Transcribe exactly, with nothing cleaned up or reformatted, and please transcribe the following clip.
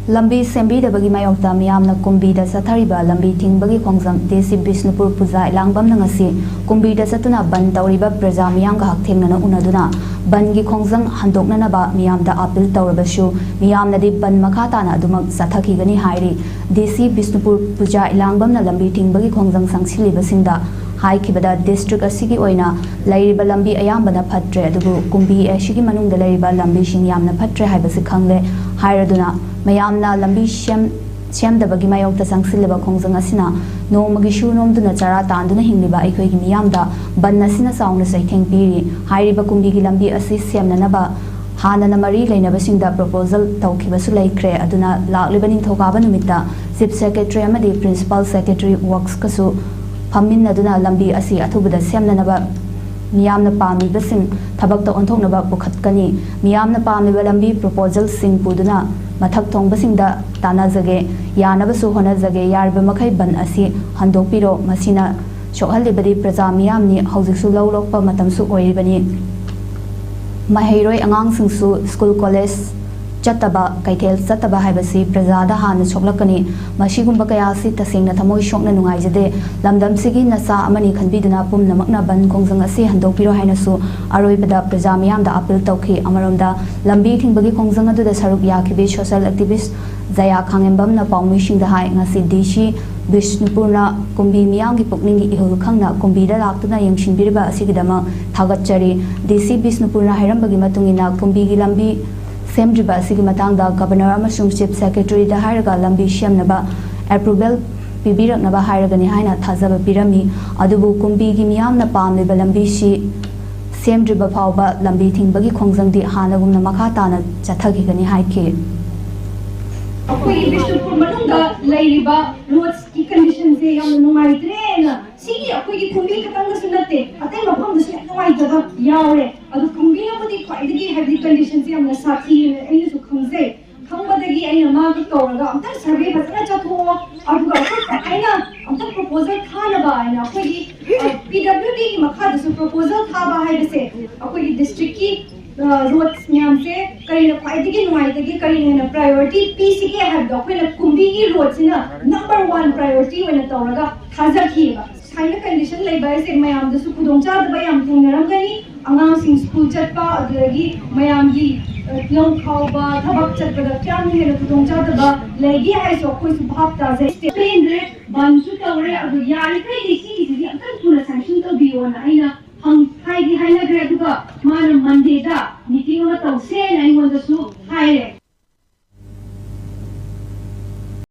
ꯂꯝꯕꯤ ꯁꯦꯝꯕꯤꯗꯕꯒꯤ ꯃꯥꯌꯣꯛꯇ ꯃꯤꯌꯥꯝꯅ ꯀꯨꯝꯕꯤꯗ ꯆꯠꯊꯔꯤꯕ ꯂꯝꯕꯤ ꯊꯤꯡꯕꯒꯤ ꯈꯣꯡꯖꯪ ꯗꯤ ꯁꯤ ꯕꯤꯁꯅꯨꯄꯨꯔ ꯄꯨꯖꯥ ꯏꯂꯥꯡꯕꯝꯅ ꯉꯁꯤ ꯀꯨꯝꯕꯤꯗ ꯆꯠꯇꯨꯅ ꯕꯟ ꯇꯧꯔꯤꯕ ꯄ꯭ꯔꯖꯥ ꯃꯤꯌꯥꯝꯒ ꯍꯛꯊꯦꯡꯅꯅ ꯎꯅꯗꯨꯅ ꯕꯟꯒꯤ ꯈꯣꯡꯖꯪ ꯍꯟꯗꯣꯛꯅꯅꯕ ꯃꯤꯌꯥꯝꯗ ꯑꯥꯄꯤꯜ ꯇꯧꯔꯕꯁꯨ ꯃꯤꯌꯥꯝꯅꯗꯤ ꯕꯟ ꯃꯈꯥ ꯇꯥꯅ ꯑꯗꯨꯃꯛ ꯆꯠꯊꯈꯤꯒꯅꯤ ꯍꯥꯏꯔꯤ꯫ ꯗꯤ ꯁꯤ ꯕꯤꯁꯅꯨꯄꯨꯔ ꯄꯨꯖꯥ ꯏꯂꯥꯡꯕꯝꯅ ꯂꯝꯕꯤ ꯊꯤꯡꯕꯒꯤ ꯈꯣꯡꯖꯪ ꯆꯪꯁꯤꯜꯂꯤꯕꯁꯤꯡꯗ ꯍꯥꯏꯈꯤꯕꯗ ꯗꯤꯁꯇ꯭ꯔꯤꯛ ꯑꯁꯤꯒꯤ ꯑꯣꯏꯅ ꯂꯩꯔꯤꯕ ꯂꯝꯕꯤ ꯑꯌꯥꯝꯕꯅ ꯐꯠꯇ꯭ꯔꯦ, ꯑꯗꯨꯕꯨ ꯀꯨꯝꯕꯤ ꯑꯁꯤꯒꯤ ꯃꯅꯨꯡꯗ ꯂꯩꯔꯤꯕ ꯂꯝꯕꯤꯁꯤꯡ ꯌꯥꯝꯅ ꯐꯠꯇ꯭ꯔꯦ ꯍꯥꯏꯕꯁꯤ ꯈꯪꯂꯦ ꯍꯥꯏꯔꯗꯨꯅ ꯃꯌꯥꯝꯅ ꯂꯝꯕꯤ ꯁꯦꯝ ꯁꯦꯝꯗꯕꯒꯤ ꯃꯥꯌꯣꯛꯇ ꯆꯪꯁꯤꯜꯂꯤꯕ ꯈꯣꯡꯖꯪ ꯑꯁꯤꯅ ꯅꯣꯡꯃꯒꯤ ꯁꯨ ꯅꯣꯝꯗꯨꯅ ꯆꯔꯥ ꯇꯥꯟꯗꯨꯅ ꯍꯤꯡꯂꯤꯕ ꯑꯩꯈꯣꯏꯒꯤ ꯃꯤꯌꯥꯝꯗ ꯕꯟ ꯑꯁꯤꯅ ꯆꯥꯎꯅ ꯆꯩꯊꯦꯡ ꯄꯤꯔꯤ꯫ ꯍꯥꯏꯔꯤꯕ ꯀꯨꯝꯕꯤꯒꯤ ꯂꯝꯕꯤ ꯑꯁꯤ ꯁꯦꯝꯅꯅꯕ ꯍꯥꯟꯅꯅ ꯃꯔꯤ ꯂꯩꯅꯕꯁꯤꯡꯗ ꯄ꯭ꯔꯣꯄꯣꯖꯦꯜ ꯇꯧꯈꯤꯕꯁꯨ ꯂꯩꯈ꯭ꯔꯦ꯫ ꯑꯗꯨꯅ ꯂꯥꯛꯂꯤꯕ ꯅꯤꯡꯊꯧꯀꯥꯕ ꯅꯨꯃꯤꯠꯇ ꯆꯤꯐ ꯁꯦꯀ꯭ꯔꯦꯇꯔꯤ ꯑꯃꯗꯤ ꯄ꯭ꯔꯤꯟꯁꯤꯄꯥꯜ ꯁꯦꯀ꯭ꯔꯦꯇꯔꯤ ꯋꯥꯔꯛꯁꯀꯁꯨ ꯐꯝꯃꯤꯟꯅꯗꯨꯅ ꯂꯝꯕꯤ ꯑꯁꯤ ꯑꯊꯨꯕꯗ ꯁꯦꯝꯅꯅꯕ ꯃꯤꯌꯥꯝꯅ ꯄꯥꯝꯂꯤꯕꯁꯤꯡ ꯊꯕꯛꯇ ꯑꯣꯟꯊꯣꯛꯅꯕ ꯄꯨꯈꯠꯀꯅꯤ꯫ ꯃꯤꯌꯥꯝꯅ ꯄꯥꯝꯂꯤꯕ ꯂꯝꯕꯤ ꯄ꯭ꯔꯣꯄꯣꯖꯦꯜꯁꯤꯡ ꯄꯨꯗꯨꯅ ꯃꯊꯛ ꯊꯣꯡꯕꯁꯤꯡꯗ ꯇꯥꯟꯅꯖꯒꯦ, ꯌꯥꯅꯕꯁꯨ ꯍꯣꯠꯅꯖꯒꯦ꯫ ꯌꯥꯔꯤꯕ ꯃꯈꯩ ꯕꯟ ꯑꯁꯤ ꯍꯟꯗꯣꯛꯄꯤꯔꯣ꯫ ꯃꯁꯤꯅ ꯁꯣꯛꯍꯜꯂꯤꯕꯗꯤ ꯄ꯭ꯔꯖꯥ ꯃꯤꯌꯥꯝꯅꯤ꯫ ꯍꯧꯖꯤꯛꯁꯨ ꯂꯧ ꯂꯣꯛꯄ ꯃꯇꯝꯁꯨ ꯑꯣꯏꯔꯤꯕꯅꯤ꯫ ꯃꯍꯩꯔꯣꯏ ꯑꯉꯥꯡꯁꯤꯡꯁꯨ ꯁ꯭ꯀꯨꯜ ꯀꯣꯂꯦꯖ ꯆꯠꯇꯕ, ꯀꯩꯊꯦꯜ ꯆꯠꯇꯕ ꯍꯥꯏꯕꯁꯤ ꯄ꯭ꯔꯖꯥꯗ ꯍꯥꯟꯅ ꯁꯣꯛꯂꯛꯀꯅꯤ꯫ ꯃꯁꯤꯒꯨꯝꯕ ꯀꯌꯥ ꯑꯁꯤ ꯇꯁꯦꯡꯅ ꯊꯃꯣꯏ ꯁꯣꯛꯅ ꯅꯨꯡꯉꯥꯏꯖꯗꯦ꯫ ꯂꯝꯗꯝꯁꯤꯒꯤ ꯅꯆꯥ ꯑꯃꯅꯤ ꯈꯟꯕꯤꯗꯨꯅ ꯄꯨꯝꯅꯃꯛꯅ ꯕꯟ ꯈꯣꯡꯖꯪ ꯑꯁꯤ ꯍꯟꯗꯣꯛꯄꯤꯔꯣ ꯍꯥꯏꯅꯁꯨ ꯑꯔꯣꯏꯕꯗ ꯄ꯭ꯔꯖꯥ ꯃꯤꯌꯥꯝꯗ ꯑꯥꯄꯤꯜ ꯇꯧꯈꯤ꯫ ꯑꯃꯔꯣꯝꯗ ꯂꯝꯕꯤ ꯊꯤꯡꯕꯒꯤ ꯈꯣꯡꯖꯪ ꯑꯗꯨꯗ ꯁꯔꯨꯛ ꯌꯥꯈꯤꯕꯤ ꯁꯣꯁꯤꯌꯦꯜ ꯑꯦꯛꯇꯤꯚꯤꯁ ꯖꯌꯥ ꯈꯥꯉꯦꯝꯕꯝꯅ ꯄꯥꯎꯃꯤꯁꯤꯡꯗ ꯍꯥꯏ, ꯉꯁꯤ ꯗꯤ ꯁꯤ ꯕꯤꯁꯅꯨꯄꯨꯔꯅ ꯀꯨꯝꯕꯤ ꯃꯤꯌꯥꯝꯒꯤ ꯄꯨꯛꯅꯤꯡꯒꯤ ꯏꯍꯨꯜ ꯈꯪꯅ ꯀꯨꯝꯕꯤꯗ ꯂꯥꯛꯇꯨꯅ ꯌꯦꯡꯁꯤꯟꯕꯤꯔꯤꯕ ꯑꯁꯤꯒꯤꯗꯃꯛ ꯊꯥꯒꯠꯆꯔꯤ꯫ ꯗꯤ ꯁꯤ ꯕꯤꯁꯅꯨꯄꯨꯔꯅ ꯍꯥꯏꯔꯝꯕꯒꯤ ꯃꯇꯨꯡ ꯏꯟꯅ ꯀꯨꯝꯕꯤꯒꯤ ꯂꯝꯕꯤ ꯁꯦꯝꯗ꯭ꯔꯤꯕ ꯑꯁꯤꯒꯤ ꯃꯇꯥꯡꯗ ꯒꯕꯔꯅꯔ ꯑꯃꯁꯨꯡ ꯆꯤꯐ ꯁꯦꯀ꯭ꯔꯦꯇꯔꯤꯗ ꯍꯥꯏꯔꯒ ꯂꯝꯕꯤ ꯁꯦꯝꯅꯕ ꯑꯦꯄ꯭ꯔꯨꯚꯦꯜ ꯄꯤꯕꯤꯔꯛꯅꯕ ꯍꯥꯏꯔꯒꯅꯤ ꯍꯥꯏꯅ ꯊꯥꯖꯕ ꯄꯤꯔꯝꯃꯤ꯫ ꯑꯗꯨꯕꯨ ꯀꯨꯝꯕꯤꯒꯤ ꯃꯤꯌꯥꯝꯅ ꯄꯥꯝꯂꯤꯕ ꯂꯝꯕꯤꯁꯤ ꯁꯦꯝꯗ꯭ꯔꯤꯕ ꯐꯥꯎꯕ ꯂꯝꯕꯤ ꯊꯤꯡꯕꯒꯤ ꯈꯣꯡꯖꯪꯗꯤ ꯍꯥꯟꯅꯒꯨꯝꯅ ꯃꯈꯥ ꯇꯥꯅ ꯆꯠꯊꯈꯤꯒꯅꯤ ꯍꯥꯏꯈꯤ꯫ ꯑꯩꯈꯣꯏꯒꯤ ꯕꯤꯁꯅꯨꯄꯨꯔ ꯃꯅꯨꯡꯗ ꯂꯩꯔꯤꯕ ꯔꯣꯗꯁꯀꯤ ꯀꯟꯗꯤꯁꯟꯁꯦ ꯌꯥꯝꯅ ꯅꯨꯡꯉꯥꯏꯇ꯭ꯔꯦꯅ, ꯁꯤꯒꯤ ꯑꯩꯈꯣꯏꯒꯤ ꯀꯨꯝꯕꯤ ꯈꯛꯇꯪꯗꯁꯨ ꯅꯠꯇꯦ, ꯑꯇꯩ ꯃꯐꯝꯗꯁꯨ ꯌꯥꯝ ꯅꯨꯡꯉꯥꯏꯇꯕ ꯌꯥꯎꯔꯦ꯫ ꯑꯗꯨ ꯀꯨꯝꯕꯤ ꯑꯃꯗꯤ ꯈ꯭ꯋꯥꯏꯗꯒꯤ ꯍꯥꯏꯕꯗꯤ ꯀꯟꯗꯤꯁꯟꯁꯦ ꯌꯥꯝꯅ ꯁꯥꯊꯤꯅ ꯑꯩꯅꯁꯨ ꯈꯪꯖꯩ꯫ ꯈꯪꯕꯗꯒꯤ ꯑꯩꯅ ꯃꯥꯒ ꯀꯧꯔꯒ ꯑꯝꯇꯪ ꯁꯔꯚꯦ ꯐꯖꯅ ꯆꯠꯊꯣꯛꯑꯣ, ꯑꯗꯨꯒ ꯑꯩꯈꯣꯏ ꯀꯃꯥꯏꯅ ꯑꯝꯇꯪ ꯄ꯭ꯔꯣꯄꯣꯖꯦꯜ ꯊꯥꯅꯕ ꯍꯥꯏꯅ ꯑꯩꯈꯣꯏꯒꯤ ꯄꯤ ꯗꯕ꯭ꯂꯤꯎ ꯗꯤꯒꯤ ꯃꯈꯥꯗꯁꯨ ꯄ꯭ꯔꯣꯄꯣꯖꯦꯜ ꯊꯥꯕ ꯍꯥꯏꯕꯁꯦ ꯑꯩꯈꯣꯏꯒꯤ ꯗꯤꯁꯇ꯭ꯔꯤꯛꯀꯤ ꯔꯣꯗ ꯃꯌꯥꯝꯁꯦ ꯀꯔꯤꯅ ꯈ꯭ꯋꯥꯏꯗꯒꯤ ꯅꯨꯡꯉꯥꯏꯇꯒꯦ, ꯀꯔꯤꯅ ꯍꯦꯟꯅ ꯄ꯭ꯔꯥꯏꯌꯣꯔꯤꯇꯤ ꯄꯤꯁꯤꯒꯦ ꯍꯥꯏꯕꯗꯣ ꯑꯩꯈꯣꯏꯅ ꯀꯨꯝꯕꯤꯒꯤ ꯔꯣꯗꯁꯤꯅ ꯅꯝꯕꯔ ꯋꯥꯟ ꯄ꯭ꯔꯥꯏꯌꯣꯔꯤꯇꯤ ꯑꯣꯏꯅ ꯇꯧꯔꯒ ꯊꯥꯖꯈꯤꯑꯕ꯫ ꯁꯨꯃꯥꯏꯅ ꯀꯟꯗꯤꯁꯟ ꯂꯩꯕ ꯍꯥꯏꯁꯦ ꯃꯌꯥꯝꯗꯁꯨ ꯈꯨꯗꯣꯡꯆꯥꯗꯕ ꯌꯥꯝ ꯊꯦꯡꯅꯔꯝꯒꯅꯤ꯫ ꯑꯉꯥꯡꯁꯤꯡ ꯁ꯭ꯀꯨꯜ ꯆꯠꯄ, ꯑꯗꯨꯗꯒꯤ ꯃꯌꯥꯝꯒꯤ ꯂꯧ ꯈꯥꯎꯕ, ꯊꯕꯛ ꯆꯠꯄꯗ ꯀꯌꯥꯝ ꯍꯦꯟꯅ ꯈꯨꯗꯣꯡꯆꯥꯗꯕ ꯂꯩꯒꯦ ꯍꯥꯏꯁꯨ ꯑꯩꯈꯣꯏꯁꯨ ꯚꯥꯞ ꯇꯥꯖꯩ꯫ ꯄꯦꯟꯗ꯭ꯔꯦ, ꯕꯟꯁꯨ ꯇꯧꯔꯦ꯫ ꯑꯗꯨ ꯌꯥꯔꯤꯈꯩꯗꯤ ꯁꯤꯒꯤꯁꯤꯗꯤ ꯑꯝꯇꯪ ꯊꯨꯅ ꯁꯦꯡꯁꯟ ꯇꯧꯕꯤꯌꯣꯅ ꯑꯩꯅ ꯍꯪ- ꯍꯥꯏꯗꯤ ꯍꯥꯏꯅꯈ꯭ꯔꯦ꯫ ꯑꯗꯨꯒ ꯃꯥꯅ ꯃꯟꯗꯦꯗ ꯃꯤꯇꯤꯡ ꯑꯃ ꯇꯧꯁꯦꯅ ꯑꯩꯉꯣꯟꯗꯁꯨ ꯍꯥꯏꯔꯦ꯫